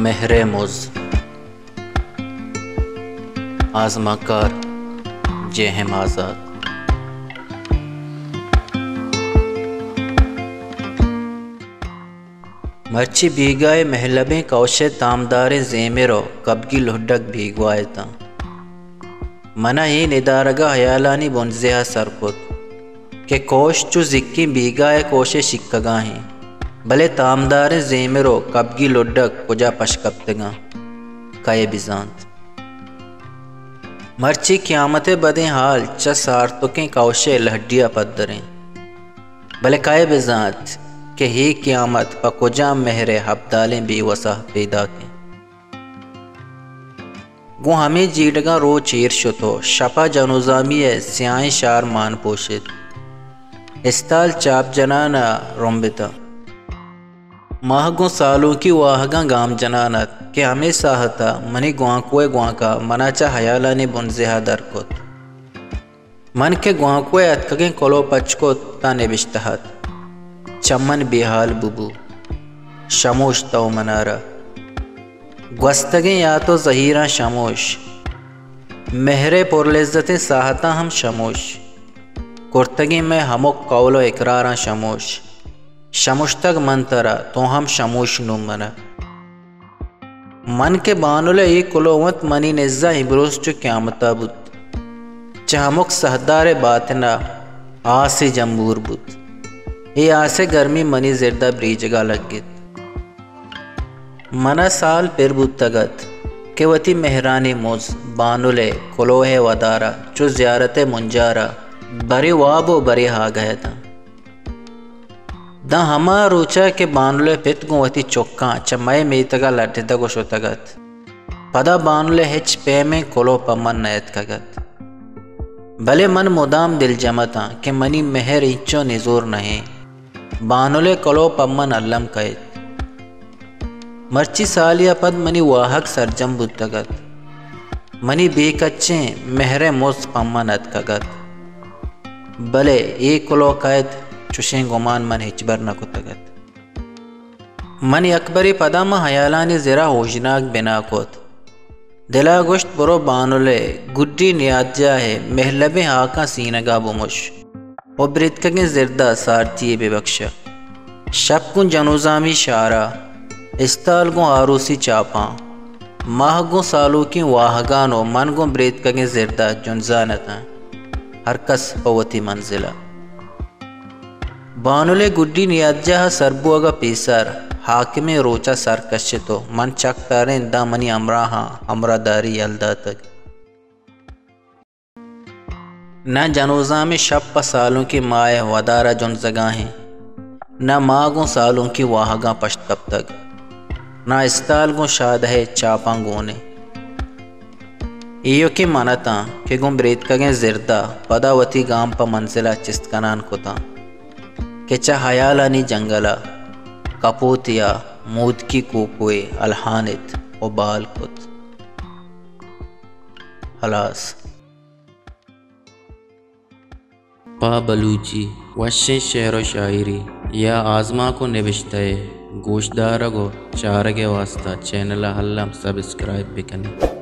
مہر ءِ مز۔ آزمانکار جے ایم آزات۔ مرچی بیگاہ ءِ مہلبیں کئوش ءِ تامداریں زیمر ءُ کبگی لڈگ بیگواہ اتاں۔ من ءَ اے ندارگ ءَ ہیالانی بنزہ ءَ سر کت کہ کئوش چو زکیں بیگاہ ءِ کئوش ءِ شکگاہیں، بلے تامداریں زیمر ءُ کبگی لڈگ کجا پش کپتگاں، کئے بزانت۔ مرچی قیامت ءِ بدیں ہال چہ سارتکیں کئوش ءِ لڈی ءَ پدریں، بلے کئے بزانت کہ اے قیامت پہ کجام مہر ءِ ابدالیں بے وسا پیداک انت۔ گوں ہمے جیڑگاں روچ ایر شت ءُ شپ ءَ جنوزامی ءِ سیاہیں شار مان پوشت۔ استال چاپ جنان ءَ رمبتاں۔ ماہ گوں سالونکی واہگاں گام جنان ات کہ ہمے ساہت ءَ منی گوانکو ءِ گوانک ءَ من ءَ چہ ہیالانی بنزہ ءَ در کت۔ من کہ گوانکو ءِ اتکگیں کلوہ پچ کت، تاں نبشتہ ات: چمن بے ہال ببو، شموش تو منارا۔ گوستگیں یات ءُ زہیراں شموش، مہر ءِ پرلذتیں ساہتاں ہم شموش۔ کرتگیں مئے ہمک قول ءُ اقراراں شموش۔ شمشتگ من ترا، تو ہم شموش نوں من ءَ۔ من کہ بانل ءِ اے کلوہ اَنت، منی نز ءَ امروز چو قیامت ءَ بوت۔ چہ ہمک سہدار ءِ باتن ءَ آسے جمبور بوت۔ اے آس ءِ گرمی منی زرد ءَ بریجگ ءَ لگت۔ من ءَ سال پر بوتگ ات کہ وتی مہرانی مز بانل ءِ کلوہ ءِ ودار ءَ چو زیارت ءِ منجار ءَ برے واب ءُ برے آگہ اتاں۔ داں ہما روچ ءَ کہ بانل ءِ پت گوں وتی چکاں چہ مئے میتگ ءَ لڈتگ ءُ شتگ ات، پدا بانل ءِ ہچ پیمیں کلوہ پہ من نیاتکگ ات۔ بلے من مدام دلجم اتاں کہ منی مہر اینچو نزور نہ ایں۔ بانل ءِ کلوہ پہ من الم کئیت۔ مرچی سالے ءَ پد منی واہگ سرجم بوتگ ات۔ منی بے کچیں مہر ءِ مز پہ من اتکگ ات۔ بلے اے کلوہ کئیت، چشیں گمان من ہچبر نہ کتگ ات۔ من یکبرے پدا ماں ہیالانی زر ءَ اوژناگ بنا کت۔ دل ءَ گوشت، برو بانل ءِ گڈی نیادجاہ ءِ مہلبیں ہاکاں سینگ ءَ بمش ءُ بریتکگیں زرد ءَ سارتی یے بہ بکش۔ شپ گوں جنوزامی شار ءَ، استال گوں آروسی چاپاں، ماہ گوں سالونکیں واہگان ءُ من گوں بریتکگیں زرد ءَ جنزان اتاں، ہرکس پہ وتی منزل ءَ۔ بانل ءِ گڈی نیادجاہ ءَ سر بوگ ءَ پیسر ہاکمیں روچ ءَ سر کشت ءُ من چک ترینت، داں منی ہمراہاں ہمراہداری یل داتگ۔ نہ جنوزامیں شپ پہ سالونکیں ماہ ءِ ودار ءَ جنزگ ءَ ایں، نہ ماہ گوں سالونکیں واہگاں پشت کپتگ، نہ استال گوں شادہ ءِ چاپاں گون ایں۔ ایوکیں من اتاں کہ گوں بریتکگیں زرد ءَ پدا وتی گام پہ منزل ءَ چست کنان کتاں کہ چہ ہیالانی جنگل ءَ کپوتے ءَ مودکی کوکوے الہان ات ءُ بال کت۔ ہلاس۔ پہ بلوچی وشیں شعر ءُ شاعری یا آزمانک ءُ نبشتہ ءِ گوشدارگ ءُ چارگ ءِ واستہ چینل ءَ الم سبسکرائب بہ کن ات۔